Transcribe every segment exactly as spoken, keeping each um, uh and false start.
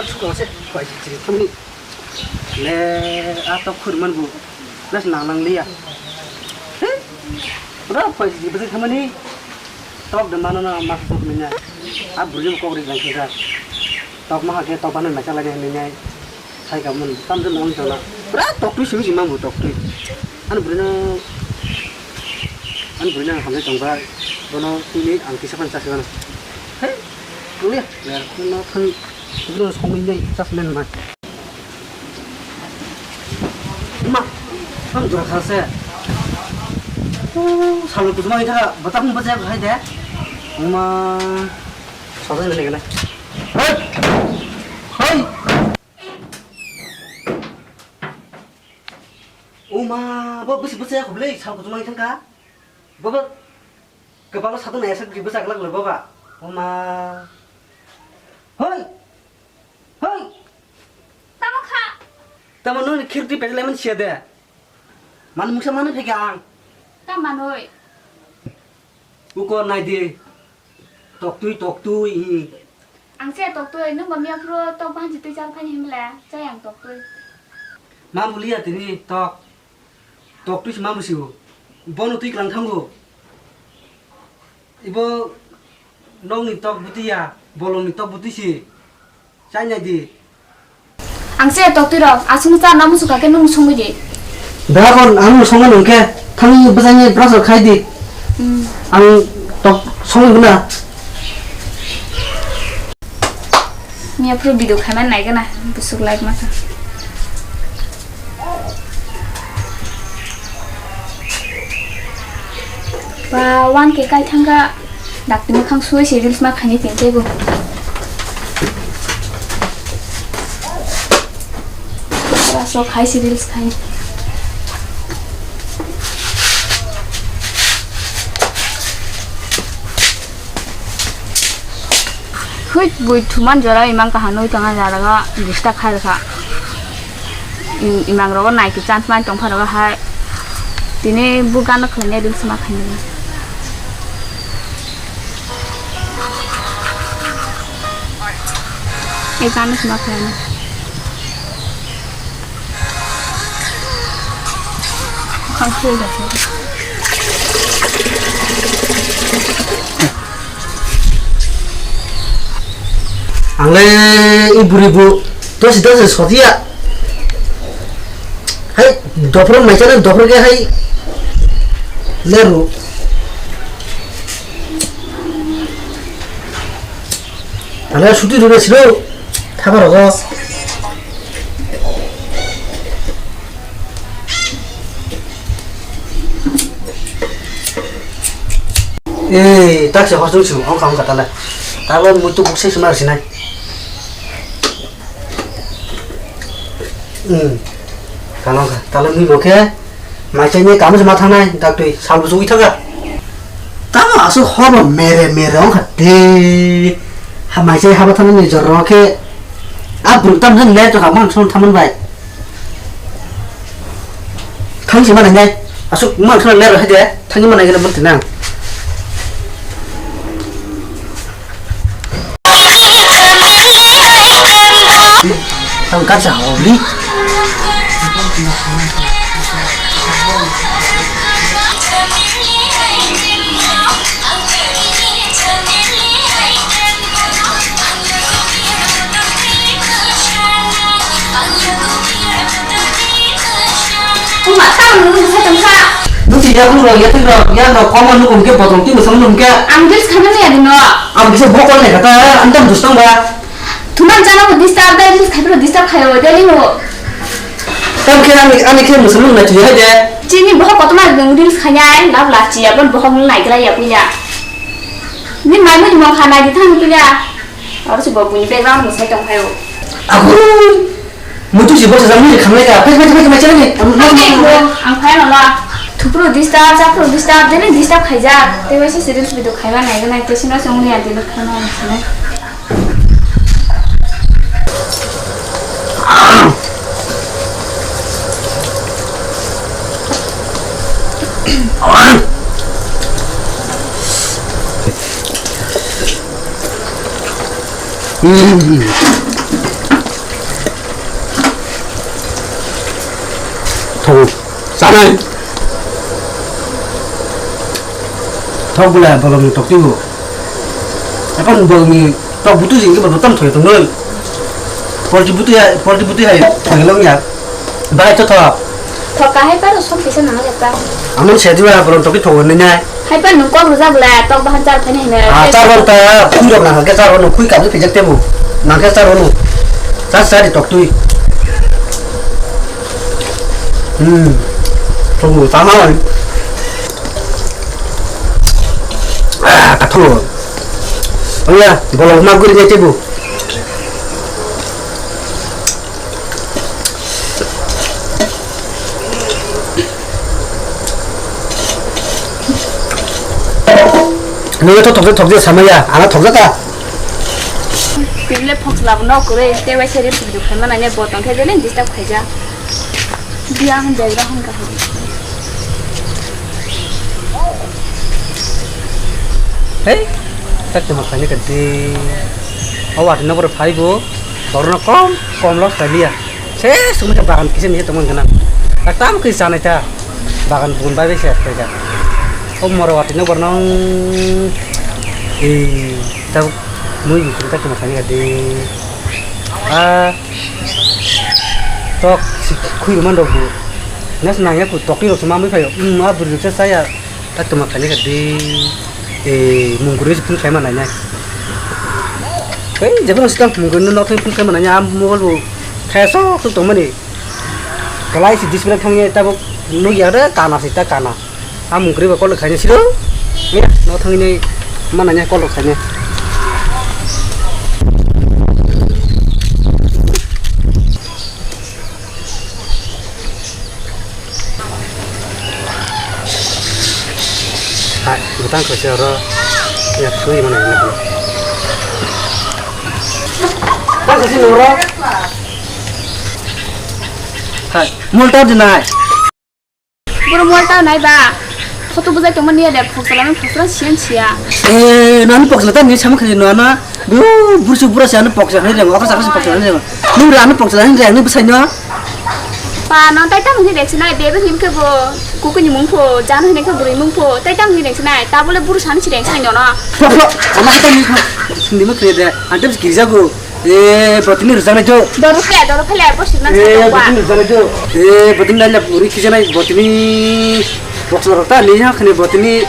Sukha se, phai si chiri thamni. Le, a tok khur man bu. Nas nang nang liya. He? Pura phai si bajai thamani. Tok de mano na mas tok minya. A buri kok ri jang khe. Tok ma ha khe tok bana na chala ni minya. Sai ka mun tam de nong jala. Pura tok tu simi sima bu tok tu. Ani bwrwino, ani bwrwino ang hamjai tongba, bono tini ang kisa phano chasi mano. Hei, wngya, ler, no thang, bwrwino songwi nai chasi mano ma. Ma, ang jora kha se. O, salo kuchuma ita, bata phung bacha hai de. Ma, sojai nai gana. Hei! Hei! O ma, bo bwswk bwsajak kho bwle, sal kuchukma wngwi thangkha. Bo bo kwbangma sadok nai sak bwsajak glak le bo ba. O ma. Hoi! Hoi! Tamo kha? Tamo noni khirti pejlai man siya de. Man mungsa mano phekha ang. Ta manoi. Uko nai di. Toktwi, toktwi, i. Ang se toktwi, nung ba miya phuru tok bahan si twi chal phani himla, chai ang toktwi. Ma mulia tini tok. Toktwi si ma musiu. Bono twi klang thango. Ibo nokni tok buti ya, bolongni tok buti si. Chai nai di. Ang se tok twi rok, aswk cha na musu ka khe nung songwi di. Da kon ang songma nung khe thangwi bwsani brush rok khai di. Hmm. Ang tok songwi guna. Miya phuru video khaima nai gana busuk like ma kha. Ba, one K kai thangkha, dakti mwkhang sui se reels ma khaini tini teibo. Ora so khai se reels khai. Hui, bui thuman jora imang kaham nui tongo jara ga disturb khai kha. Im-, imang rogo nai ki chance mai tong pha rogo hai. Tini bu gana khlainai reels ma khainai. Ei gana sma khlainai. Ang le i buri bu dosi dosi sotia. Hai, dophro mai chana dophro ke hai leru. Ang le suti rure silo thapa rogo. Ei, tak se hosung sung, ong kang kata le. Talo mutu buk se sumar sinai. Hmm. Kano ka, talo ni moke, mai chai ni kamu sama thangnai, tak tui, sal bu sugui thaga. Tamo asu hor mere mere ong kha de. Ha mai chai haba thangnai ni jor ro ke. A bru tam zen le to ka mang son thaman bai. Thang si mana ngai. Asuk mang khna ler hai de. Thang si mana ngai na bun tinang. Tang kacha hobli. Uma, tamo nung sa tong sa. Nung si yakung rok, yathek rok, yang rok, koma nung umke botong twi mwsang nung ke. Ang reels khaimani ya dino. Ang bisa bokol ne kata, antam dustang ba. Thuman chana bo disturb dai, reels khai bo disturb khayo, dai limo. Tam khe ani, ani khe mwsang nung na twi hai de. Chini bohok kotorma reels khainai, lab lab chiya, bon bohok nung naigra ya puya. Ni mai mui mong kha nai di thang puya. Aro si bo buini background ni sai tong phaio. Ago! Mutu si bo sajak mui khamlai ka. Phai, phai, phai, phai, phai, phai. Ang phai mala. Thupro disturb, chapro disturb, jene disturb khaijak. Tei waisa serious video khaiba nai gana, tei sino songni ya delete khaima nai. Thok chanai. Thok bwlai bolongni tok twibo. Ekon bolongni tok butu jingke bo tam thoi tongnoi. Porti butu ya, porti butu hai thoi long ya. Bai to thok. Thok ka hai paro sok pisa nang ya ta. Amon se diwa bolong tok thok nai nai. Hai pa nung kok rwjak le, tok bahan char phani hino. Ah, char wan ta, khui rok nang khe char wan, khui kabri phijak tebo. Nang khe char wan. Char char tok twi. Hmm. Tok bu tama wan. Ah, kathok. Oya, bolong ma guri jai tebo. Nungya to thokjak thokjak samaya, ana thokjak ka. Tibile phok labo no kore, te wai seri phok duk khaima nanya botong khe bele disturb khaija. Dia ang jaga hon ka. Hei, tak tuma khaini ka di. Awat no bor phaibo, bor no kom kom lo saliya. Se sumita bagan kisa misa tongmani ganang. Tak tam kisa chanai ta. Bagan bugun bai bai se khaijak. O moro watwi no bornong. Ei, tabuk mui bukung ta tuma khaini ka de. A tok si khui man rok bu. Nas nang ya ku tok ni rok ma mui phayo. Hmm, a buri rok sa ya. Ta tuma khaini ka de. Ei, mungkuri si phun khai ma nai nai. Ei, jabon si tang mungkuri no nok thai phun khai ma nai ya. Am mobile bu khai so tong mani. Kalai si display thangye tabuk nukya re kana si ta kana. A mungkri ba kol khaini siro. Ya, no thangni mana nya kol khaini. Hai, butang khaisi oro. Ya, thui mana nya. Tang khaisi noro. Hai, multa dinai. Boro mobile ta nai ba. Photo bujai tongma niya de, phoksa lama phoksa siyan siya. Eh, nani phoksa ta ni sama khani no na. Bu bursu bura sa no phoksa ni reng, okra sa phoksa ni reng. Nung ra no phoksa ni reng ni bwsai no. Pa no tai tam ni reng sinai, bebe hin ke bo. Kuku ni mung pho, jan hin ke buri mung pho, tai tam ni reng sinai. Ta bole buru san si reng sinai no no. Phok phok, ama ta ni phok. Sindi ma khre de, antem kiri jago. Eh, botini rwjaknai do. Doro phele, doro phele, bo sikna. Eh, sa tongba. Botini rwjaknai do. Eh, botini naila uri khijanai botini. Box rok ta ni ha khani botini.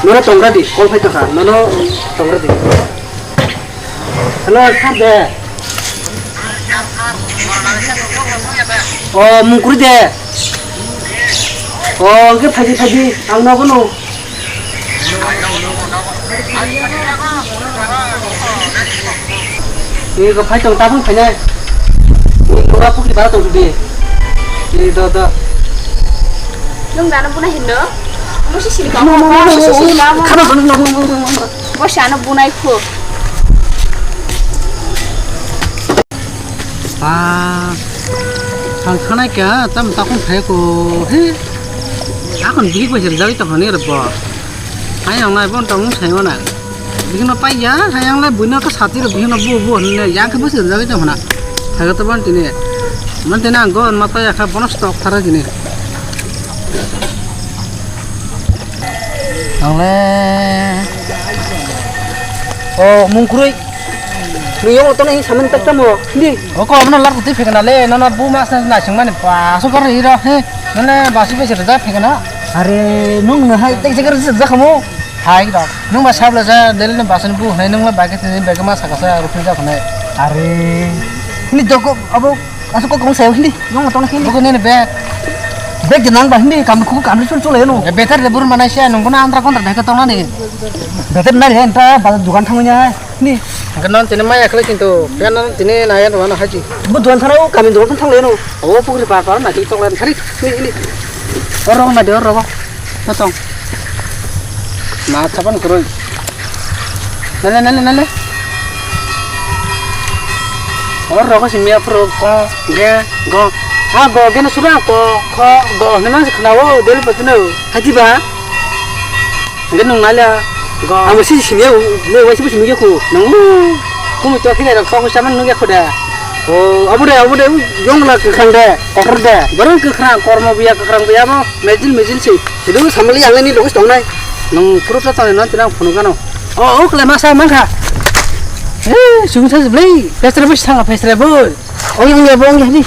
Nono tongra di, call phai tongkha. Nono tongra di. Hello, sir de. Oh, mungkuri de. Oh, ke phaji phaji, ang nogo no. Ni ko phai tong tabung phainai. Ni ko pukri bara tong di. Ni do do. Nung dano buna hindo. Musi sini ko. Mo, mo, mo, mo, mo, mo, mo, mo, mo, mo. Khana, no, no, no, no, no, no. Bo sano bunai khu. Ah, ang khanai kha, tam takung phai ko, he. Akon bihik bai sir jagwi tong hani ro bo. Hai ang nai bon tong sai mana. Bihik no pai ya, hai ang lai buino ka sati ro bihik no bu bu hani yang khe bo sir jagwi tong hana. Hai ko to bon tini. Man tini ang go ma to ya kha bono stok thara tini. Ang le. O mungkrui. Nung yong tong hi saman tak tamo. Hindi. O ko amno lar tei phekna le, nono bu mas na sing mani pa so kar iro he. None basi besi da phekna. Are nung na hai tek jagar se da khamo. Hai da. Nung ba sabla ja del ne basan bu hai nung ba ke tini bag ma saka sa rupi ja khone. Are. Hindi doko abo Asuk kok kong sayo hindi, yong tong hindi. Buku nini bag. Bag de nang ba hindi, kam kuku kam sun chule no. Ya better de buru mana sia nung bona andra kontra de ka tong nani. Better nai he enta ba dukan thang nya ni. Hingke non tini maya khlai kintu, ya non tini naya no ano haji. Bu dukan thang o kami dukan thang le no. O pukri par par na ki tong le thari ni ni. Oro na de oro. Tong. Na chapan kuroi. Nale, nale, nale. Oro rogo si miya phuru ko, ge, go. Ha, go, ge no sura ko, ko, go. Hwnwi mang se khna o, deli patino. Hati ba? Ge nung nale, go. Amo si sini o, le wai si sini ge ko. Nung. Kumu to kile ro ko sama nung ge ko da. O, abo de, abo de, u jongla kwkhwrang de, kotor de. Borok kwkhwrang, kormo biya kwkhwrang biya mo, mejil mejil si. Sidu samali ang ni logo tongnai. Nung proof ta tongnai no tinang phunuk ano. O, o kle masa mangkha. Eh, sung sa blei, pestre bus sanga pestre bus. Ong yang ya, ong ya ni.